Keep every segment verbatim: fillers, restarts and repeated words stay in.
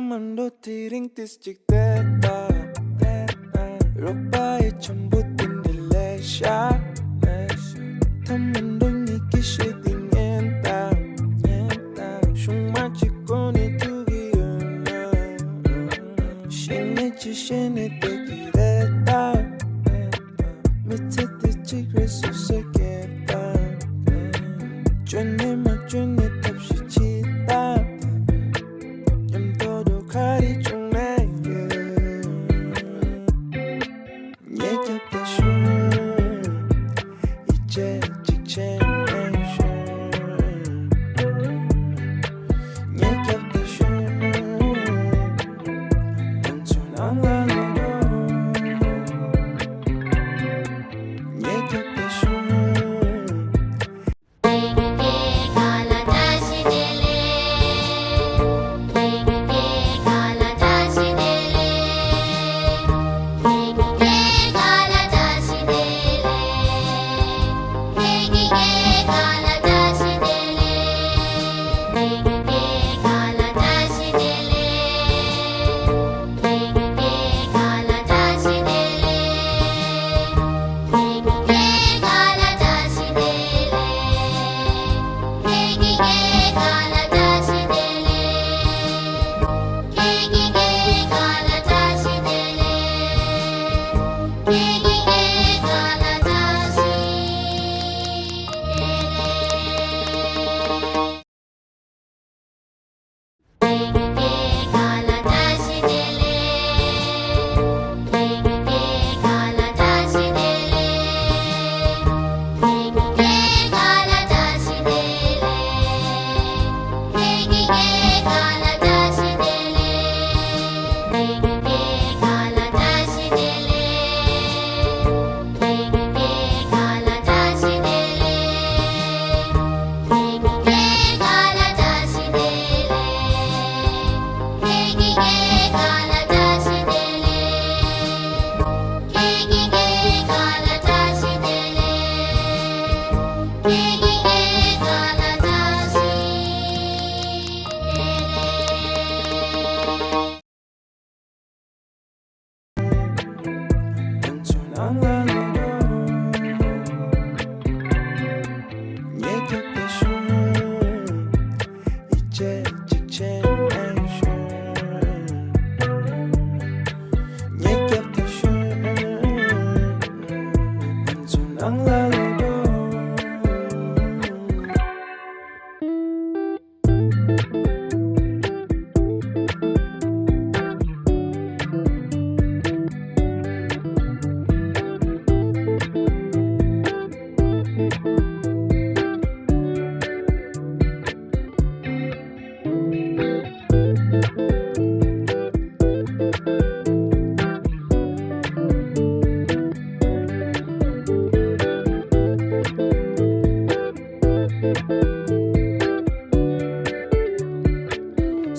མ་འགྲོ་དེ་རིང་ཏིས་ཅིག་བསྡད་དང་། རོགས་པ་ཡི་འཆམ་པོ་དེ་འདྲ་ལས་ཤ། ཐ་མ་འགྲོ་ཉིད་ཀྱི་ཤེས་དེ་ཉན་དང་། ཉན་དང་། ཤུང་མ་གཅིག་གོ་ནས་ཐུག་གི་ཡོད་ན། ཤེས་ནས་ཅི་ཤེས་ནས་བསྡད་ཀྱི་རེད་དང་། མི་ཚེ་འདི་གཅིག་རེད་སོ་སོས་སྐྱེལ་དང་། བཅོས་ནས་མ་བཅོས་ནས་ཐབས་ཤེས་བྱེད་དང་། མཉམ་དུ་འགྲོ་ག་རེ་བྱུང་ནའི་ཡོད། ངས་རྒྱབ་ཏུ་ཞོན། ཡིད་ཆེས་གཅིག་བྱས་ནས་ཞོན། ངས་རྒྱབ་ཏུ་ཞོན། ང་ཚོ་ནང་ལ་ལོག་འགྲོ། ངས་རྒྱབ་ཏུ་ཞོན།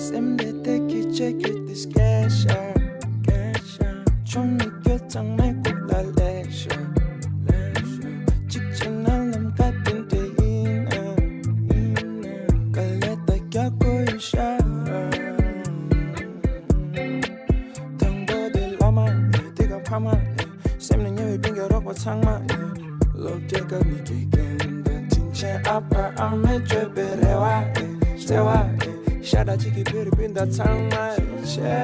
སེམས་བདེ་བདེ་སྐད་ཆ་བརྗོད་དེ་སྐད་ཤར། སྐད་ཤར། ཆོ་མི་སྐྱོ་ཚང་མའི་སྐུ་ལ་ལེགས་ཤོག་ལེགས་ཤོག་གཅིག་བྱས་ན་ལམ་ཁ་དེ་འདྲ་ཡིན་ན། ཡིན་ན། དཀའ་ལས་ད་རྒྱག་དགོས་ཡོད་ཤག་དང་པོ་དེ་བླ་མ་ཡིན། དེ་ག་ཕ་མ་ཡིན། སེམས་ནས་ཉེ་བའི་སྤུན་ཀྱག་རོགས་པ་ཚང་མ་ཡིན། སློབ་གྲྭའི་སྐབས་ནས་དགེ་རྒན་དང་དྲིན་ཆེན་ཨ་ཕ་ཨ་མས་བཅོལ་བའི་རེ་བ་ཡིན། བརྩེ་བ་ཡིན། ཤ་ཁྲག་གཅིག་གི་བོད་རིགས་སྤུན་ཟླ་ཚང་མ་ཡིན་ཆེ།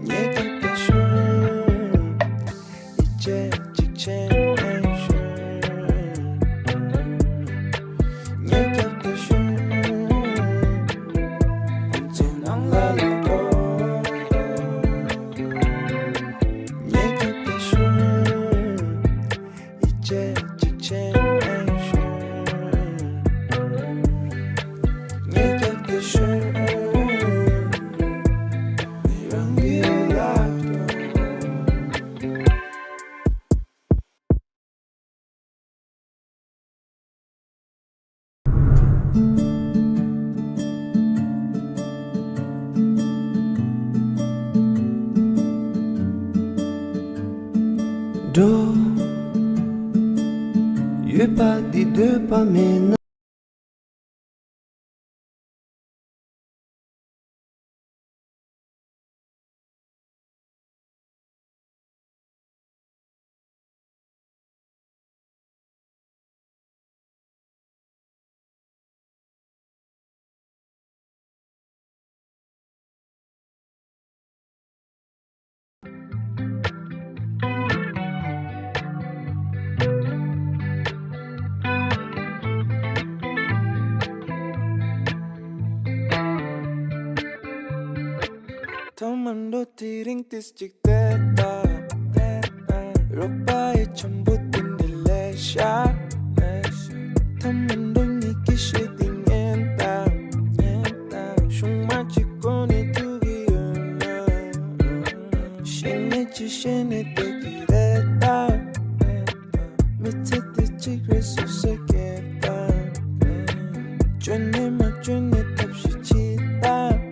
ངས་སྐད་དེ་ཞུ། ཡིད་ཆེས་གཅིག་བྱས་ནས་ཞུ། ངས་སྐད་དེ་ཞུ། ཁོང་ཚོའི་ནང་ལ་ལོག་འགྲོ། ངས་སྐད་དེ་ཞུ། ཡིད་ཆེས་གཅིག་བྱས་ནས་ཞུ། ངས་སྐད་དེ་ཞུ། མི་རང་གི་ལག་ཏུ། འགྲོ། ཡོད་པ་འདི་འདོད་པ་མེད་ན། འགྲོ་དེ་རིང་ཏིས་ཅིག་བལྟས་དང་། རོགས་པ་ཡི་འཆམ་པོ་དེ་འདྲ་ལས་ཤ། ཐ་མི་འགྲོ་ཉིད་ཀྱི་ཤེས་དེ་ཉན་དང་། ཤུང་མ་གཅིག་གོ་ནས་ཐུག་གི་ཡོད་ན། ཤེས་ནས་ཅི་ཤེས་ནས་བལྟས་ཀྱི་རེད་དང་། མི་ཚེ་འདི་གཅིག་རེད་སོ་སོས་སྐྱེལ་དང་། བཅོས་ནས་མ་བཅོས་ནས་ཐབས་ཤེས་བྱེད་དང་།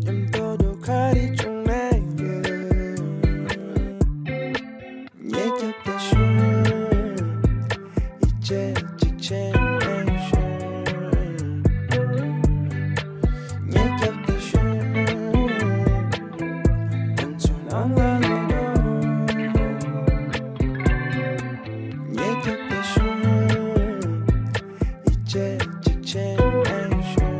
མཉམ་དུ་འགྲོ་ག་རེ་བྱུང་ན་ཡོད། ཉེ་རྒྱབ་ཏུ་ཤོག་ཡིད་ཆེས་གཅིག་བྱས་ནས་ཤོག་ཉེ་རྒྱབ་ཏུ་ཤོག་ང་ཚོ་ནང་ལ་ལོག་རོགས། ཉེ་རྒྱབ་ཏུ་ཤོག་ཡིད་ཆེས་གཅིག་བྱས་ནས་ཤོག་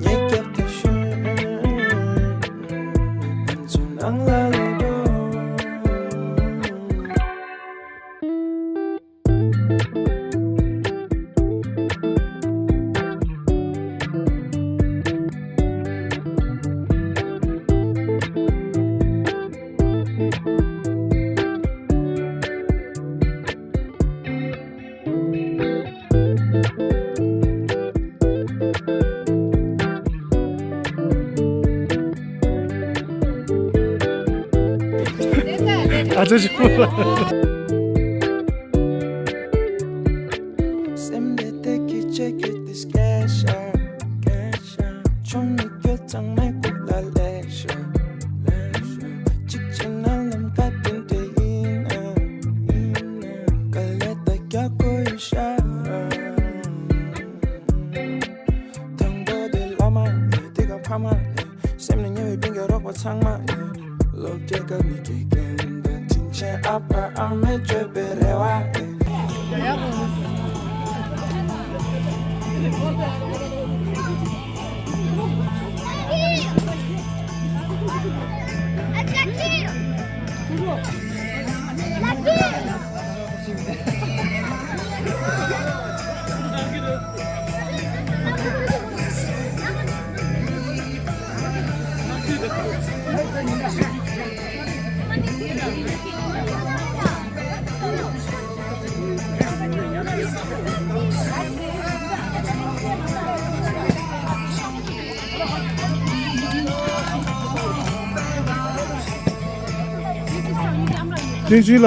ཉེ་རྒྱབ་ཏུ་ཤོག་ང་ཚོ་ནང་ལ་ལོག་རོགས། ཨ་ཙི་ཅིག་པོ། སེམས་དེ་དེ་ཀི་ཆེ་ཀི་དེ་སྐད་ཤར། ཆུང་མི་སྐྱོ་ཚང་མའི་སྐུ་ལ་ལེགས་ཤོག་གཅིག་བྱས་ན་ལམ་ཁ་དེ་འདྲ་ཡིན་ན། དཀའ་ལས་ད་རྒྱག་དགོས་ཡོད་ཤག་དང་པོ་དེ་བླ་མ་ཡིན། དེ་ག་ཕ་མ་ཡིན། སེམས་ནས་ཉེ་བའི་སྤུན་ཀྱག་རོགས་པ་ཚང་མ་ཡིན། སློབ་གྲྭའི་སྐབས་ནས་དགེ་རྒན་དང་དྲིན་ཆེན་ཨ་ཕ་ཨ་མས་བཅོས་པའི་རེ་བ་ཡིན། ཅིང་ཅིང་ལ་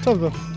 ཁྲབ་དང་།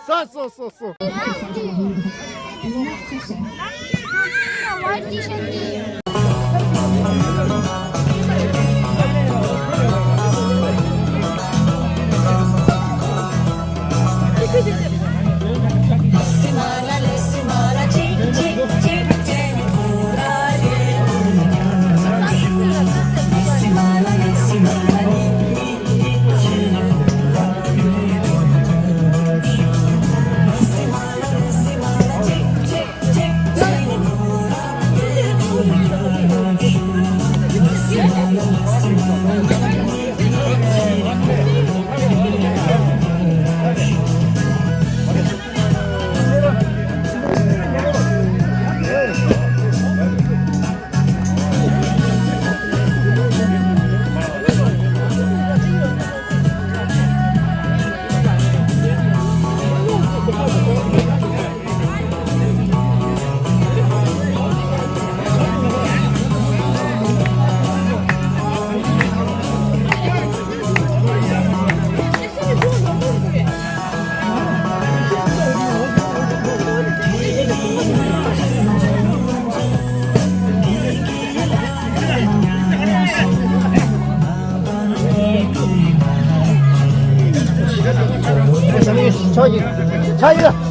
ས་སོ་སོ་སོ། ཆ་ཡོད།